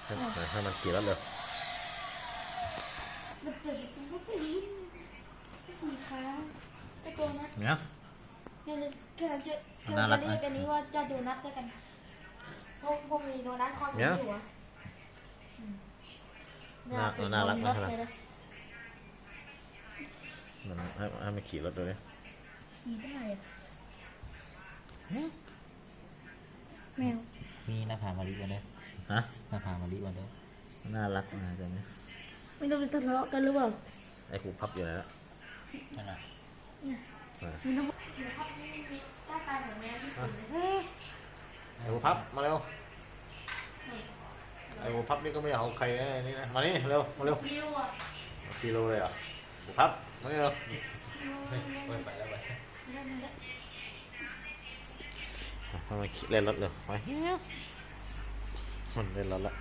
ໃຫ້ ໃຫ້ມັນຂີ່ລົດເລີຍ ມັນເກີດເປັນລູກຜູ້ຍິງ ຜູ້ຊາຍ ໄປໂດນັດ ເນຍ ແມ່ນ ກຳລັງຈະ ກຳລັງຈະເລີຍ ອັນນີ້ວ່າຈະໂດນັດນຳກັນ ພວກ ພວກມີໂດນັດຄອນຢູ່ຫວາ? ອືມ ໜ້າ ໜ້າລັກນະ ມັນໃຫ້ ໃຫ້ມັນຂີ່ລົດເລີຍ ຂີ່ໄດ້ ແມວ ມີໜ້າຜາມະລິບໍ່ເດີ? ຮະ? ໜ້າຜາມະລິບໍ່ເດີ? ໜ້າລັກນະຈັ່ງນີ້ ມັນຕ້ອງໄປທະເລາະກັນຫຼືເປົ່າ? ໄອ້ຫູພັບຢູ່ໃນນັ້ນລະ ນັ້ນນະ ເອີ ມີນ້ຳ ຫູພັບນີ້ມີໜ້າຕາເໝືອນແມວຍີ່ປຸ່ນເລີຍ ໄອ້ຫູພັບ ມາເລັວ ເອີ ໄອ້ຫູພັບນີ້ກໍໄມ່ເອົາໃຄນີ້ນະ ມານີ້ເລັວ ມາເລັວ ຟີໂລເລີຍ ຫູພັບ ມານີ້ເລັວ ເອີ ໄປແລ້ວ ໄປແລ້ວ ເອີ ແລ່ນລົດເລີຍ ໄປ ມັນແລ່ນລົດລະ.